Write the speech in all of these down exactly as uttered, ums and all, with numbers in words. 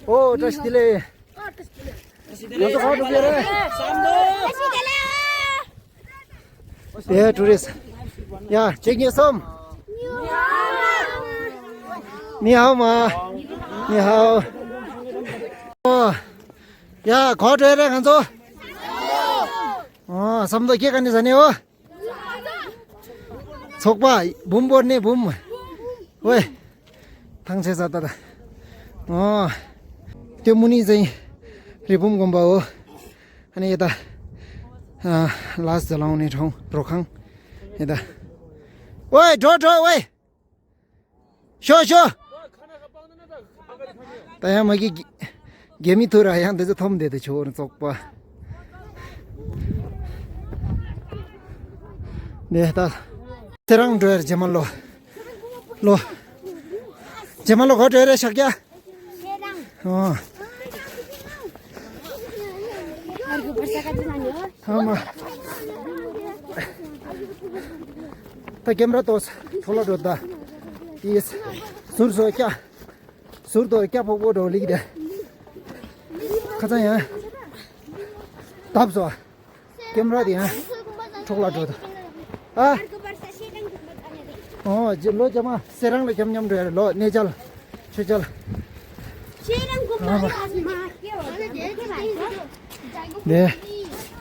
ཨོ་བཀྲ་ཤིས་བདེ་ལེགས། ང་ཚོ་ག་པར་འགྲོ་གི་ཡོད་རེད། དེ་ཊུ་རི་སི་ཊི། ཡ་ཁྱེད་གཉིས་གསུམ། ནི་ཧའོ་མ། ནི་ཧའོ། ཨོ། ཡ་ག་པར་འགྲོ་ཡོད་རེད་ང་ཚོ། ཨོ་ཟམ་མདོག་ཁྱེད་ག་ནས་ཟ་ནས་ཨོ། ཚོགས་པ་འབུམ་བོར་ནས་འབུམ། ཝེ། ཐང་ཆད་ས་ད་ད། ཨོ། ཏེ་མུ་ནི་ཟེ་རི་བུམ་དགོན་པའོ། ཨ་ནི་ཡེ་ད། ཨ་ལ་ཟ་ལང་ནི་གྲོང་རོ་ཁང་། ཡེ་ད། ཝེ་འགྲོ་འགྲོ་ཝེ། ཤོ་ཤོ། ད་ཡང་མ་གི་རྒྱ་མི་ཐུ་ར་ཡང་འདི་ཚོ་ཐོམ་བསྡད་དེ་ཆོ་ར་བཙོག་པ། ནས་ད། ཚེ་རང་འགྲོ་ཡར་རྗེས་མ་ལོ། ལོ། རྗེས་མ་ལོ་གོ་འགྲོ་ཡར་ཤག་རྒྱ། ཨོ། ཨ་མ། ད་ཀེམ་ར་ཏོས་འཕྲོ་ལ་འགྲོ་ད། ཡིས། ཟུར་སོ་སྐྱ། ཟུར་དོ་སྐྱ་ཕོག་པོ་འགྲོ་ལིག་དེ། ཁ་ཚང་ཡང་། བཏབ་སོ། ཀེམ་ར་དེ་ཡང་འཕྲོག་ལ་འགྲོ་ད། ཨ། ཨོ་ཇེ་ལོ་ཇ་མ་སེ་རང་ལ་འཁྱམ་འཁྱམ་འགྲོ་ཡ་ལོ་གནས་ཅལ་ཆོས་ཅལ། ཨ་བ། ནས་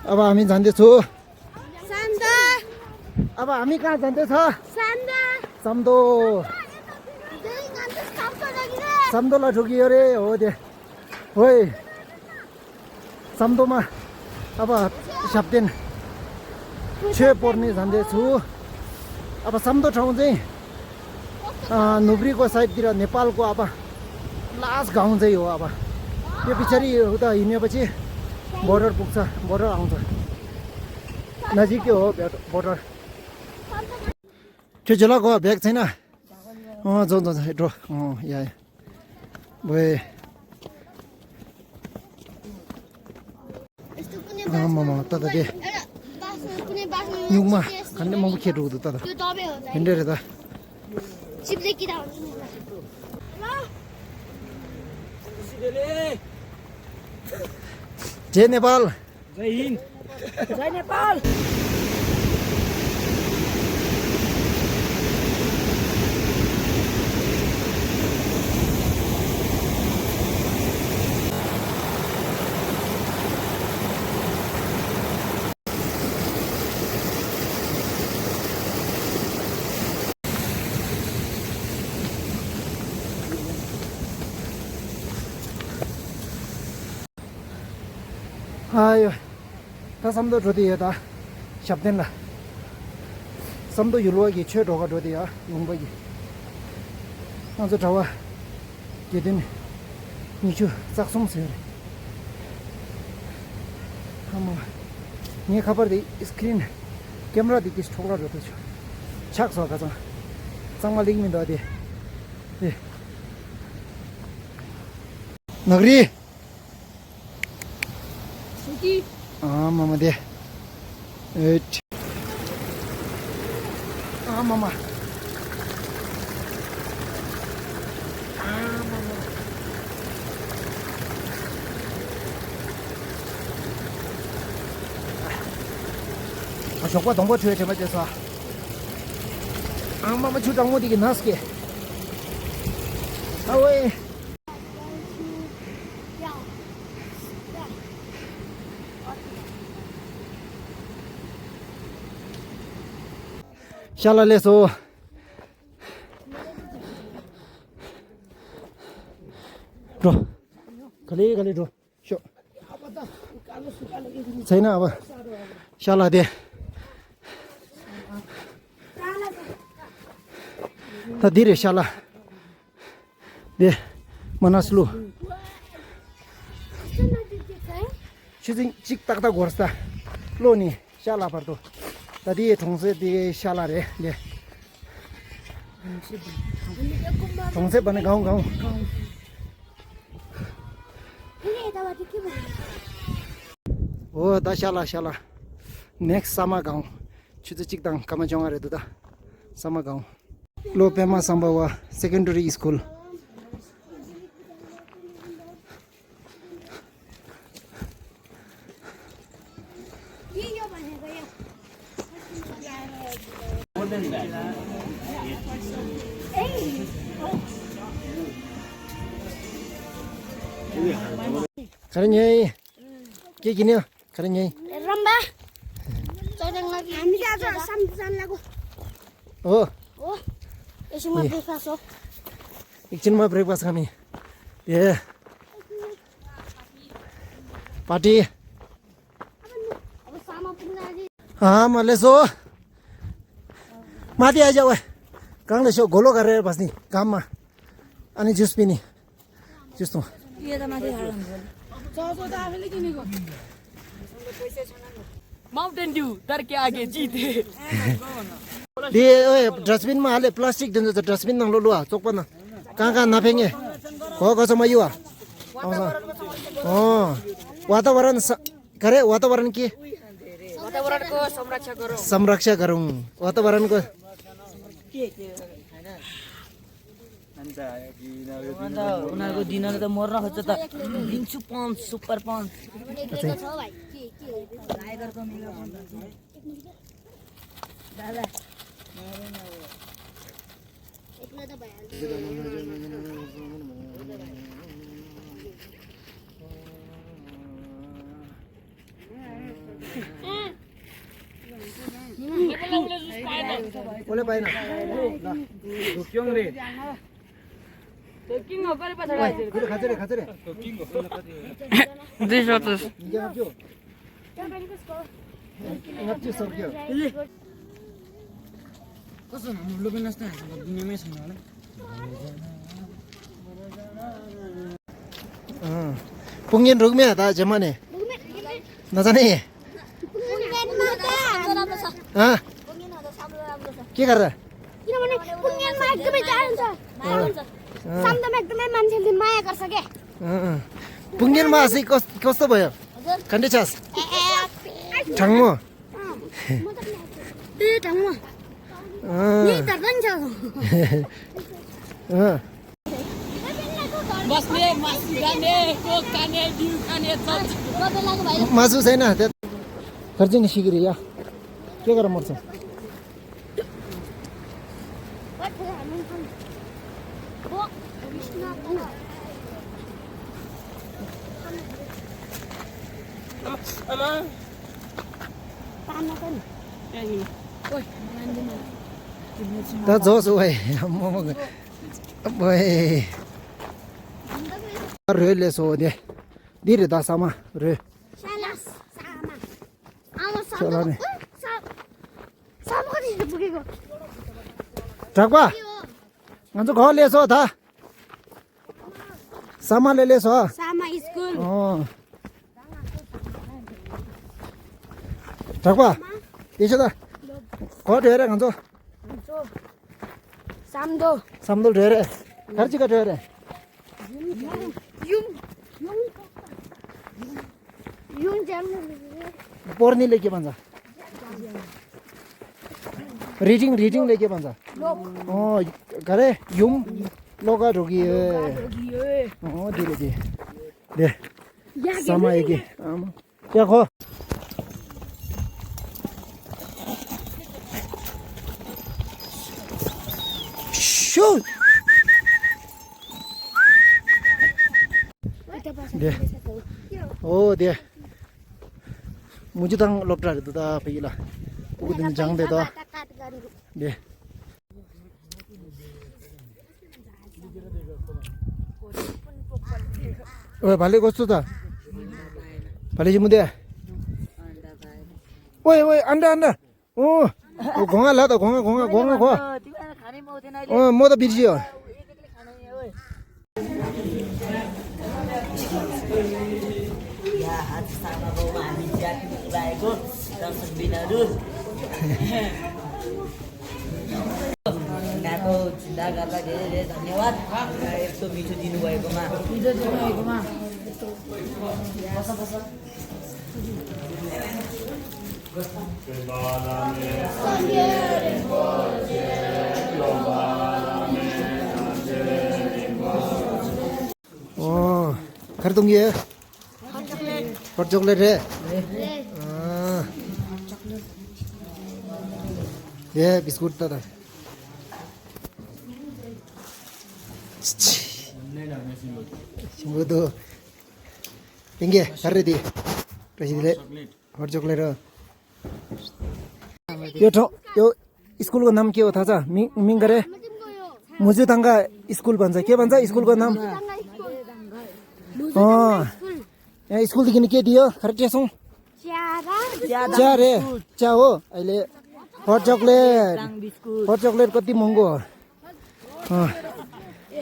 ཨ་བ་ཨ་མི་མཛའ་འདི་ཚུ། ཟམ་མདོ། ཨ་བ་ཨ་མི་གང་ཟམ་མདོ་ཚ། ཟམ་མདོ། ཟམ་མདོ། འདི་ང་ཚོ་ཟམ་མདོ་ལ་འགྲོ་གི་རེད། ཟམ་མདོ་ལ་འགྲོ་གི་ཡོད་རེད། འོ་དེ། ཝེ། ཟམ་མདོ་མ། ཨ་བ། ཞབས་བརྟན། ཆོས་སྤོར་ནི་ཟམ་མདོ་ཚུ། ཨ་བ་ཟམ་མདོ་གྲོང་འཛིན། ཨ་ནུབ་རི་ཀོ་སའིད་དེ་ར་ནེ་པཱལ་ཀོ་ཨ་བ། ལཱས་གའོན་ཟེར་ཡོད་ཨ་བ། དེ་པི་ཆ་རི་ཧུ་ད་ཡིན་ཡོད་པ་ཅི། བོ་ཌར་ཕུག་ཚ་བོ་ཌར་ཨང་ཚ། ན་ཇི་ཀེ་ཧོ་བོ་ཌར། ཁྱོད་ཇོ་ལ་གོ་བེག་ཚེ་ན། ཨོ་ཛོ་ཛོ་ཛོ་འགྲོ། ཨོ་ཡ་ཡ། ཝེ། ཨ་མ་མ་ཏ་ཏ་དེ། སྨྱུག་མ་ག་འདྲ་མང་པོ་ཁྱེར་འགྲོ་གི་འདུག་ཏ་ཏ། དེ་འདྲ་རེད་ད། ཇེ་ནེ་པཱལ། जय हिंद। जय नेपाल। ཨ་ཡོ། ད་ཟམ་མདོ་འགྲོ་དེ་ཡོད་ད། ཞབས་བརྟན་ལ། ཟམ་མདོ་ཡུལ་བ་གི་ཆོས་འགྲོ་ག་འགྲོ་དེ་ཡ་ལུང་པ་གི། ང་ཚོ་གྲྭ་བ། དགེ་འདུན། ཉི་ཤུ་རྩ་གསུམ་ཟེར་རེད། ཨ་མ། ངའི་ཁ་པར་དེ་སི་ཀི་རིན། ཀེམ་ར་དེ་ཏིས་འཕྲོག་ར་འགྲོ་དེ་ཆོ། ཆག་སོ་ག་ཚང་། གཙང་མ་ལེགས་མི་འདུག་དེ། དེ། ནག་རི། ཨ་མ་མ་དེ། ཨེ་ཨ་མ་མ། ཨ་ཞོགས་པ་སྡོང་པོ་ཁྲོད་དྲན་པ་བྱས་སོ། ཨ་མ་མ་ཆུ་གྲང་མོ་དེ་གི་ནགས་སྐྱེ། ཨ་ཝེ། ཤ་ལ་ལས་སོ། འགྲོ། ག་ལེ་ག་ལེ་འགྲོ། ཤོག་ཚེ་ན་བ། ཤ་ལ་དེ། ད་འདི་རེད་ཤ་ལ། དེ། མ་ན་སུ་ལུ། ཆུ་ཚན་གཅིག་ཏག་ཏག་འགོར་ས། ལོ་ནི་ཤ་ལ་བར་དུ། ད་དེའི་གྲོང་གསེབ་དེ་ཤ་ལ་རེད་དེ། གྲོང་གསེབ་བར་ནི་གང་གང་། འོ་ད་ཤ་ལ་ཤ་ལ། ནེག་སི་ས་མ་གང་། ཆུ་ཚོད་གཅིག་དང་སྐར་མ་བཅོ་ལྔ་རེད་འདུག་ད། ས་མ་གང་། ལོ་པད་མ་བསམ་པ་བ་སེ་ཀེན་ཌ་རི་སི་ཀུལ། ག་རེ་ཉོས་ཡིན། སྐྱེ་གི་ནི་ག་རེ་ཉོས་ཡིན། རམ་པ། ཙོག་ཙོག་ང་གི་མི་ད་ཙོག་སམ་སམ་ལ་གོ། ཨོ། ཨོ། ཨེ་ཤི་མ་བྲེག་ཕ་སོ། ཨེ་ཤི་མ་བྲེག་ཕ་སོ་ཁ་མི། ཡེ། པར་ཊི། ཨ་མ་ལེ་སོ། མ་དེ་ཨ་ཅག་ཝེ། གང་ལེ་ཤོ་གོ་ལོ་ག་རེ་བ་སི་ནི་གམ་མ། ཨ་ནི་ཇུས་པི་ནི། ཇུས་ཏོང་། ये तो माथि हाल हुन्छ। माउन्टेन ड्यू, डर के आगे जीत है। དེ་ཨོ་ཌ་སི་བིན་མ་ཨ་ལེ་པ་ལ་སི་ཊིག་དེ་ཚོ་ཌ་སི་བིན་ནང་ལོ་ལོ་ཨ་ཙོག་པ་ན། གང་གང་ན་ཕེ་ངེ། གོ་གོ་ཚོ་མ་ཡུ་ཨ། ཨོ་ས། ཨོ། ཝ་ཏ་ཝ་རན་ས། ག་རེ་ཝ་ཏ་ཝ་རན་ཀི། वातावरण को संरक्षा करो। संरक्षा करूं। वातावरण को। अन्त उनीहरूको दिनहरू त मर्न खोज्छ त। दिन्छु पन्च, सुपर पन्च। अच्छा। कसले पाएन? ल। क्यों रे? ल, खाँचो रे, खाँचो रे। दुई सौ त। हिजो खाँचो। खाँचो सक्यो। कसो नमुलो पनि नस्ता दुनियाँमै छैन होला। अँ। पुङ्गेन रुगमे ता जमाने। नजाने। पुङ्गेनमा त। अँ। के गरेर? किनभने पुङ्गेनमा एकदमै जाडो छ। अँ। सामदामा एकदमै मान्छेले माया गर्छ के। अँ, अँ। पुङ्गेनमा चाहिँ कस-, कस्तो भयो? हजुर। खण्डे छास? ए, ए, ए। ठाङ्मो? अँ। ए, ठाङ्मो। अँ। नि त गन्छ। अँ। बस्ने, मासु खाने, कोक खाने, बिउ खाने, चल्छ। मासु छैन, त्यो खर्चिन सिकेर या। के गरेर मर्छ? आमा। त जोस ओए। मोमो। ओए। रोले सो दे। दिरे दा सामा रे। शाला सामा। आमा सामा। शाला ने। सा- सामा कति पुगेको? ढाकवा। ང་ཚོ་ག་པར་སླེབས་སོང་ད། ས་མ་ལ་སླེབས་སོང་། ས་མ་སི་ཀུལ། ཨོ། གྲགས་པ། དེ་ཤོད་ད། ག་པར་འགྲོ་ཡ་རེད་ང་ཚོ། ཟམ་མདོ། ཟམ་མདོ་འགྲོ་ཡ་རེད། ག་རེ་བྱེད་ག་འགྲོ་ཡ་རེད། ཡུམ། ཡུམ། ཡུམ། སྤོར་ནི་ལས་ཀྱི་བང་ཚ། རི་ཀྲིང་རི་ཀྲིང་ལས་ཀྱི་བང་ཚ། ཨོ། ག་རེ་ཡུམ། ལོ་ག་འགྲོ་གི་ཡོད། ཨོ་དེ་རེད་དེ། དེ། ས་མ་ཡི་གེ་ཨ་མ། ཡ་ཁོ། ཤུ། དེ། ཨོ་དེ། མུ་ཇི་དང་སློབ་གྲྭ་རེད་འདུག་ད་ཕ་གི་ལ། ཕྲུ་གུ་དེ་ནི་སྦྱངས་བསྡད་དོ། དེ། ཨོ་བ་ལེ་གོ་སུ་ད། བ་ལེ་ཞི་མུ་དེ། ཨོ་ཨོ་ཨན་ད་ཨན་ད། ཨོ། ཨོ་གོང་ང་ལ་ད་གོང་ང་གོང་ང་གོང་ང་གོ། ཨོ་མོ་ད་བིར་ཞི་ཡོ། या, आज सामाको हामी जाति भएको दर्शकबिनहरू। नाको झुन्डा गर्दा धेरै धेरै धन्यवाद। यस्तो मिठो दिनुभएकोमा। मिठो दिनुभएकोमा। ཨོ། ག་རེ་འཐུང་གི་ཡོད། ཧོཊ་ཅོག་ལེཊ་རེད། ཨ། ཡེ་བི་སི་ཀུཊ་ད་ད། ཞིམ་པོ་འདུག་དེང་གི་ག་རེ་དེ། བཀྲ་ཤིས་བདེ་ལེགས། ཧོཊ་ཅོག་ལེཊ་རོ། ཡོ་ཁྲོ་ཡོ། སྐུལ་གོ་ནམ་སྐྱེ་བ་ཐ་ཚ་མིང་མིང་ག་རེ། མུ་ཛུ་ཐང་ག་སྐུལ་བན་ཚ་སྐྱེ་བན་ཚ་སྐུལ་གོ་ནམ། ཨོ། ཡ་སྐུལ་དེ་གི་ནི་སྐྱེ་དེ་ཡོ་ག་རེ་སྐྱེ་སོང་། ཅ་རེ། ཅ་འོ་ཨ་ལེ། ཧོཊ་ཅོག་ལེཊ། ཧོཊ་ཅོག་ལེཊ་ཀོ་ཏི་མོང་གོ། ཨོ།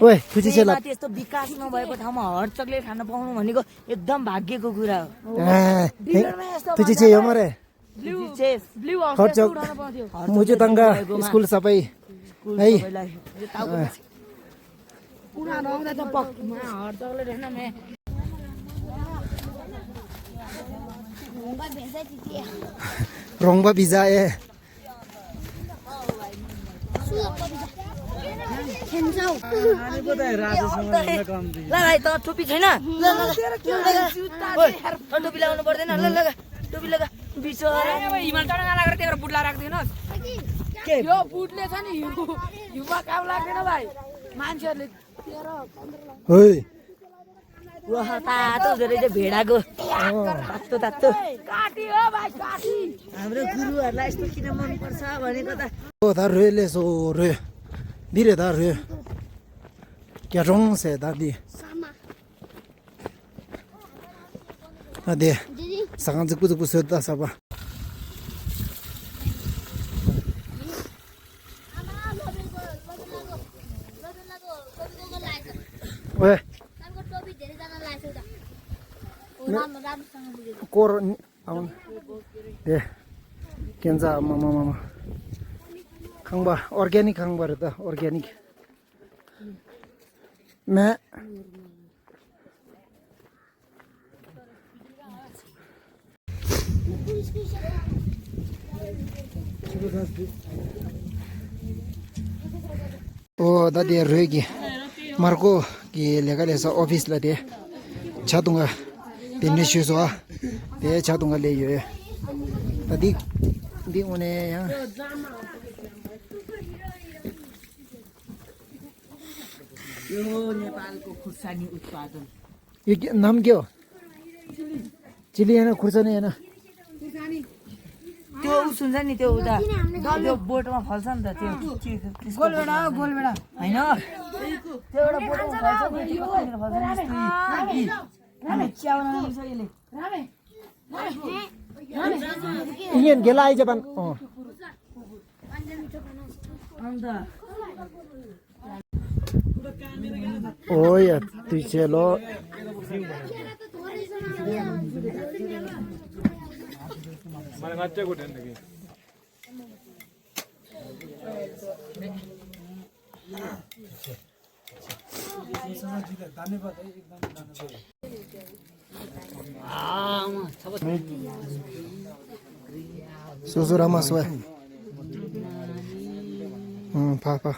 ཝེ་ཐུགས་རྗེ་ཆེ་ལ། यस्तो विकास नभएको ठाउँमा हट चक्लेट खान पाउनु भनेको एकदम भाग्यको कुरा हो। ए, बिगडमा यस्तो थुची चाहिँ हो मरे। Blue chess. ब्लू हाउस हट चक। उठाउन पाउँथ्यो। मुझे तंगा स्कूल सबै। स्कुल है। सबैलाई। यो टाउको पछि। पुरानो आउँदा त पक। हट चक्लेट होइन मे। रोंबा भिजा ए। ल भाइ, त टोपी छैन? ल, ल, ल, ल, ल। ओइ, त टोपी लगाउनु पर्दैन। ल, ल, ल, टोपी लगा। बिचरा। ए, अब हिमाल चढ्न नलागेर त्यही भएर बुट लाएर आएको थिएन? के? यो बुटले छ नि, हिउ-, हिउमा काम लाग्दैन भाइ। मान्छेहरूले तेह्र, पन्ध्र लाख। ओइ। वाह, तातो हुँदो रहेछ भेडाको। अँ। तातो, तातो। काटी हो भाइ, काटी। हाम्रो गुरुहरूलाई यस्तो किन मनपर्छ भनेको त। ཨོ་ད་རོས་ལས་སོ་རོས། འདི་རེད་ད་རོས། རྒྱ་གྲོང་ཟེར་ད་འདི། ཨ་དེ། ཟ་ཁང་རྫིག་པོ་རྫིག་པོ་བཟོས་ད་ཟ་བ། ཝེ། སྐོར་ཨང་། དེ། ཀན་ཛ་མ་མ་མ་མ། ཁང་པ་ཨོར་གེ་ནིག་ཁང་པ་རེད་ད་ཨོར་གེ་ནིག་མེ། ཨོ་ད་དེ་རོས་ཀྱི་མར་ཀོ་གི་ལས་ཀ་ལས་ས་ཨོ་ཕིས་ལ་དེ་ཇ་འཐུང་ག་དེ་འདྲ་ཞུས་སོ་ཨ། དེ་ཇ་འཐུང་ག་ལས་ཡོད། ད་འདི་འདི་དངོས་གནས་ཡང་यो नेपालको खुर्सानी उत्पादन। यो के नाम के हो? चिली होइन, खुर्सानी होइन? त्यो उस हुन्छ नि, त्यो उता त्यो बोटमा फल्छ नि त, त्यो के, के, त्यसको गोलभेडा हो, गोलभेडा। होइन, त्यो एउटा बोटमा फल्छ नि, त्यो कतिखेर फल्छ नि, यस्तो यी, यी। चिया बनाउने रहेछ यसले। इन्डियन गेला आइज बन। अँ। अन्त ओया, दुई सय लो। सुसुरामा सोया। हम्म, फा, फा।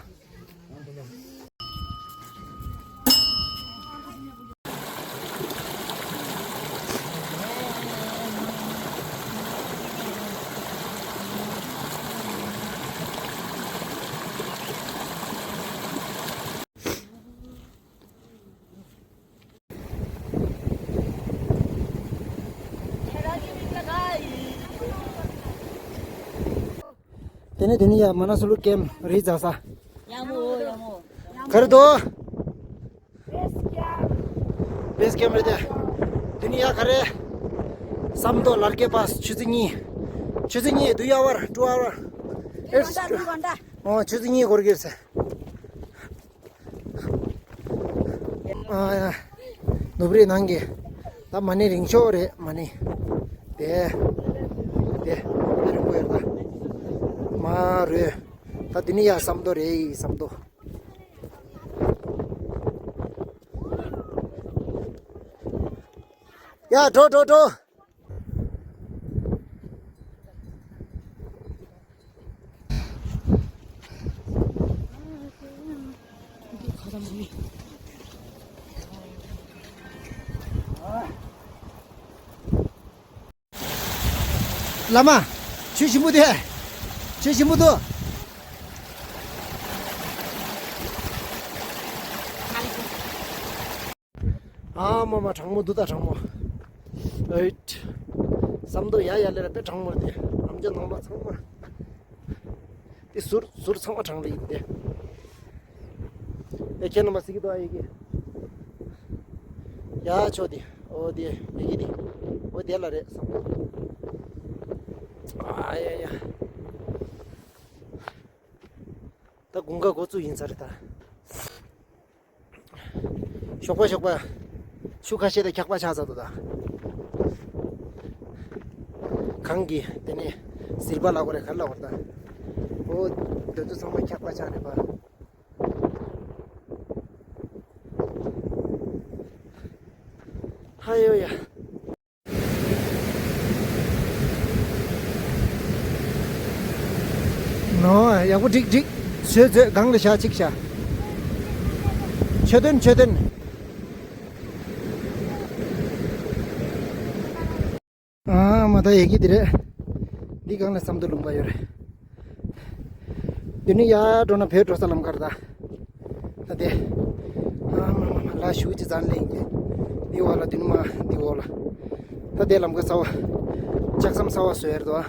དེ་ནས་དེ་ནས་ཡ་མ་ན་སུ་ལུ་ཀེམ་རི་ཛ་ས། ཡ་མོ་ཡ་མོ། ག་རེ་འདུག་བེས་ཀེམ་རེད་དེ། དེ་ནས་ཡ་ག་རེ། སམ་མདོ་ལར་ཀེ་པཱས་ཆུ་ཚོད་གཉིས། ཆུ་ཚོད་གཉིས་དུ་ཡ་བར་ཀྲུ་ཨ་བར། ཨོ་ཆུ་ཚོད་གཉིས་འགོར་གྱི་རེད་ཟེར། ཨ་ཡ། ནུབ་རི་ནང་གི་ད་མ་ཎི་རིང་ཤོས་རེད་མ་ཎི། དེ། དེ། དེ་རིང་པོ་ཡོད་ད། མ་རེད། ད་དེ་ནི་ཡ་སམ་མདོ་རེད་སམ་མདོ། ཡ་འགྲོ་འགྲོ་འགྲོ། བླ་མ། ཆུ་ཞིམ་པོ་དེ། ཆུ་ཞིམ་པོ་འདུག་ཨ་མ་མ་གྲང་མོ་འདུག་ད་གྲང་མོ། ཨེ། བསམ་དོ་ཡ་ཡ་ལེ་ར་དཔེ་གྲང་མོ་དེ། ཨམ་ཅོག་ནང་ལོགས་ཚང་མ། དེ་ཟུར་ཟུར་ཚང་མ་གྲང་ལེ་ཡིན་དེ། ཨེ་ཁྱེད་རྣམ་པ་སི་ཀི་དོ་ཨ་ཡི་གེ། ཡ་ཆོ་དེ། ཨོ་དེ་ཡི་གེ་དེ། ཨོ་དེ་ལ་རེད་བསམ་དོ། ཨ་ཡ་ཡ། ད་དགུན་ཁ་འགོ་བཙུགས་ཡིན་ས་རེད་ད། ཞོགས་པ་ཞོགས་པ། ཆུ་ཁ་ཤས་དང་འཁྱག་པ་ཆགས་ཚར་འདུག་ད། གངས་ཀྱི་དེ་ནས་ཟིལ་པ་ལབ་དགོས་རེད་ག་རེ་ལབ་དགོས་རེད་ད། ཨོ། དེ་ཚོ་ཚང་མ་འཁྱག་པ་ཆགས་རེད་པ། ཧ་ཡོ་ཡ། ནོ། ཡག་པོ་འགྲིག་འགྲིག་བཟོས་བཟོས། སྒང་ལ་བཞག་གཅིག་བཞག་མཆོད་རྟེན། མཆོད་རྟེན། ཨ་མ། ད་ཡི་གེ་འདི་རེད། འདི་སྒང་ལ་བསམ་དོ་ལུང་པ་ཡོད་རེད། འདི་ནས་ཡར་འགྲོ་ན་བོད་འགྲོ་ས་ལམ་ཁ་རེད་ད། ད་དེ། ཨ་མ་མ་མ། ལ་ཞུ་ཅི་ཙང་ལེན་གྱི། འདི་འོག་ལ་འདི་ནུ་མ་འདི་འོག་ལ། ད་དེ་ལམ་ཁ་གསར་པ། ལྕགས་ཟམ་གསར་པ་བཟོས་ཡོད་རེད་དོ།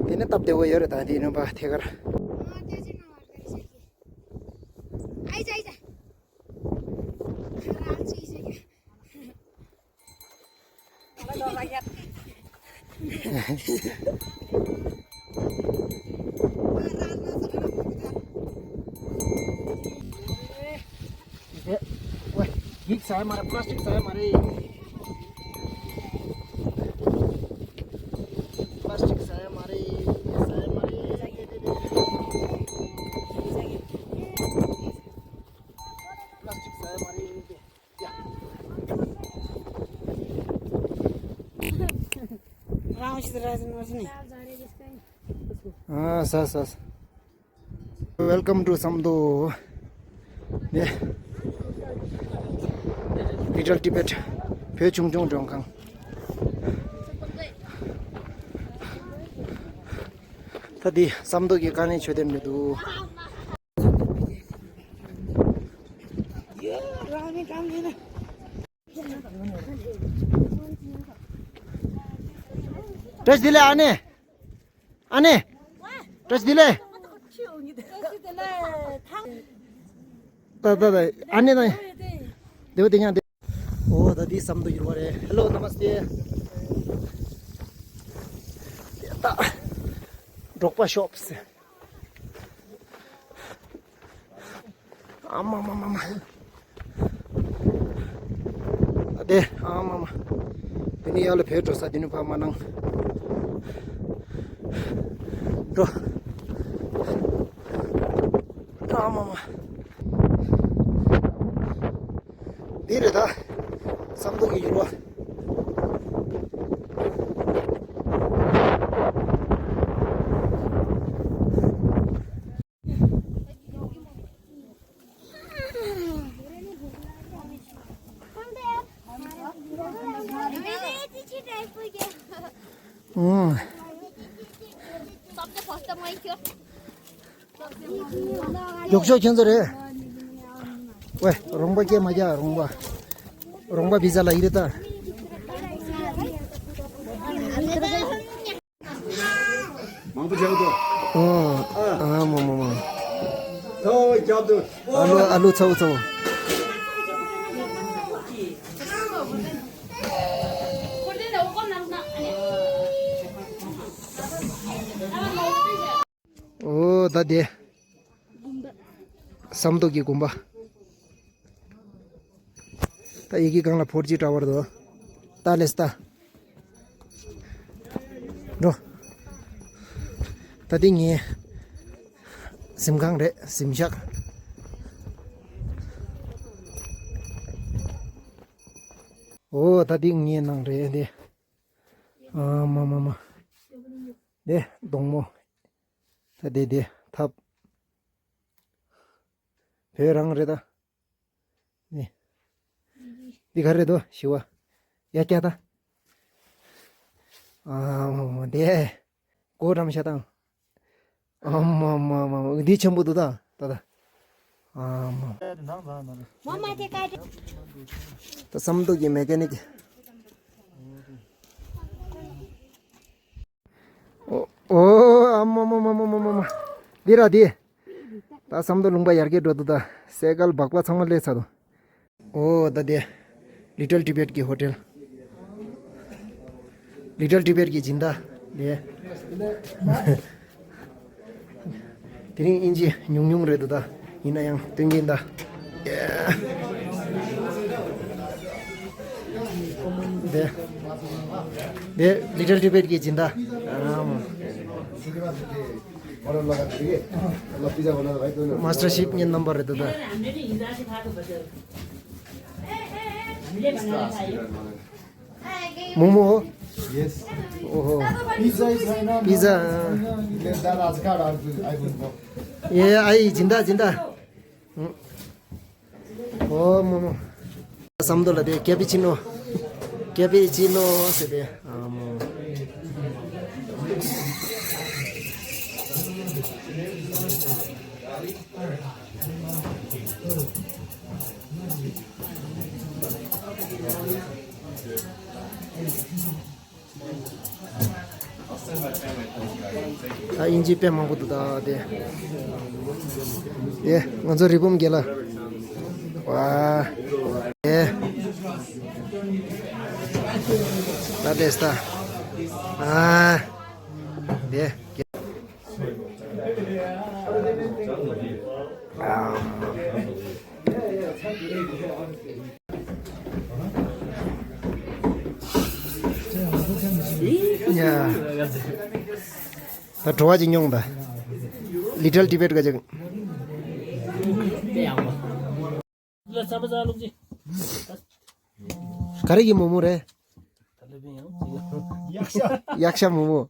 དེ་ནས་སྟབས་བདེ་བོ་ཡོད་རེད་ད། དེ་ནུ་མ་ཐད་ཀར། ཡིག་ཟ་ཡ་མ་རེད། པ་ལ་སི་ཊིག་ཟ་ཡ་མ་རེད། པ་ལ་སི་ཊིག་ཟ་ཡ་མ་རེད། ཟ་ཡ་མ་རེད། པ་ལ་སི་ཊིག་ཟ་ཡ་མ་རེད། རང་ཤི་ར་ཟིན་བ་ཟིན། ཨ་ས་ས་ས། Welcome to བསམ་དོ། ནས། Little Tibet བོད་ཆུང་ཆུང་མགྲོན་ཁང་། ད་འདི་བསམ་དོ་གི་དཀའ་ལས་ཆོད་དེ་མི་འདུག་བཀྲ་ཤིས་བདེ་ལེགས་ཨ་ནེ། ཨ་ནེ། བཀྲ་ཤིས་བདེ་ལེགས། ད་ད་ད་ཨ་ནེ་དང་། བདེ་བོ་བདེ་ཉག་བདེ། ཨོ་ད་འདི་བསམ་དོ་ཡུར་བ་རེད། Hello, namaste. ད། འབྲོག་པ་ཤོབ་སི། ཨ་མ་མ་མ་མ། ཨ་དེ་ཨ་མ་མ། དེ་ནས་ཡར་ལ་བོད་འགྲོ་ས་དེ་ནས་ཕར་མ་གནང་། འགྲོ། ཨ་མ་མ། འདི་རེད་ད། བསམ་དོ་གི་ཡུར་བ། ཨང་། མགྱོགས་ཤོག་ཁྱེད་ཚོ་རེད། ཝེ། རོང་པ་སྐད་མ་རྒྱག་རོང་པ། རོང་པ་བི་ཛ་ལ་ཡི་རེད་ད། མང་པོ་རྒྱག་དོ། ཨོ། ཨ་མོ་མོ་མོ། ཚ་བོ་རྒྱག་དོ། ཨ་ལུ་ཨ་ལུ་ཚ་བོ་ཚ་བོ། ཨོ་ད་དེ། བསམ་རྡོ་གི་དགོན་པ། ད་ཡི་གེ་གང་ལ་ཕོར་ཅི་འདྲ་བར་དོ། ད་ལེས་ད། འགྲོ། ད་འདི་ངའི་གཟིམ་ཁང་རེད། གཟིམ་ཤག་ཨོ་ད་འདི་ངའི་ནང་རེད་འདི། ཨ་མ་མ་མ། འདི་སྡོང་མོ། ད་འདི་འདི་ཐབ། བོད་རང་རེད་ད། ནི། འདི་ག་རེད་དོ་ཞི་བ། ཡ་ཀྱ་ད། ཨ་མ་མ་དེ། གོ་འགྲམ་ཤ་དང་། ཨ་མ་མ་མ་མ་འདི་ཆེན་པོ་འདུག་ད་ད་ད། ཨ་མ། ད་བསམ་རྡོ་གི་མེ་ཀ་ནིག་ཨོ། ཨ་མ་མ། འདི་ར་འདི། ད་བསམ་དོ་ལུང་པ་ཡར་རྒྱས་འགྲོ་འདུག་ད་སེ་ཀལ་སྦག་པ་ཚང་མ་སླེབས་ཚར་འདུག་ཨོ་ད་དེ། Little Tibet གི་ཧོ་ཊེལ། Little Tibet གི་སྦྱིན་བདག་དེ། དེ་རིང་དབྱིན་ཇི་ཉུང་ཉུང་རེད་འདུག་ད། ཡིན་ན་ཡང་སྟོན་གྱིན་ད། དེ། དེ་Little Tibet གི་སྦྱིན་བདག་ཨ་མ། Master Chef ངའི་རྣམ་པ་རེད་འདུག་ད། མོག་མོག Yes. ཨོ་ཧོ། Pizza is Hainan. Pizza. Let that Azkar, I will, I will go. ཡེ་ཨ་ཡི་སྦྱིན་བདག་སྦྱིན་བདག་ཨོ་མོག་མོག་བསམ་དོ་ལ་དེ་ཀེ་པི་ཆི་ནོ། ཀེ་པི་ཆི་ནོ་ཟེར་དེ། ཨ་མོ། ད་དབྱིན་ཇི་དཔེ་མང་པོ་འདུག་ད་དེ། དེ་ང་ཚོ་རི་བུམ་རྒྱལ་ལ། ཝ། དེ། ད་དེ་སྟ། ཨ། དེ། ཡ། ད་བྲོ་བ་ཅིག་མྱོང་ད། Little Tibet ག་ཅིག་ག་རེ་གི་མོག་མོག་རེད། གཡག་ཤ་མོག་མོག་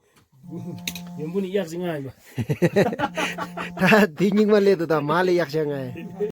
ཡོན་པོ་ནི་གཡག་ཅིག་ང་ཡོད། ད་དེ་སྙིགས་མ་ལས་དུ་ད་མ་ལས་གཡག་ཤ་ང་ཡོད།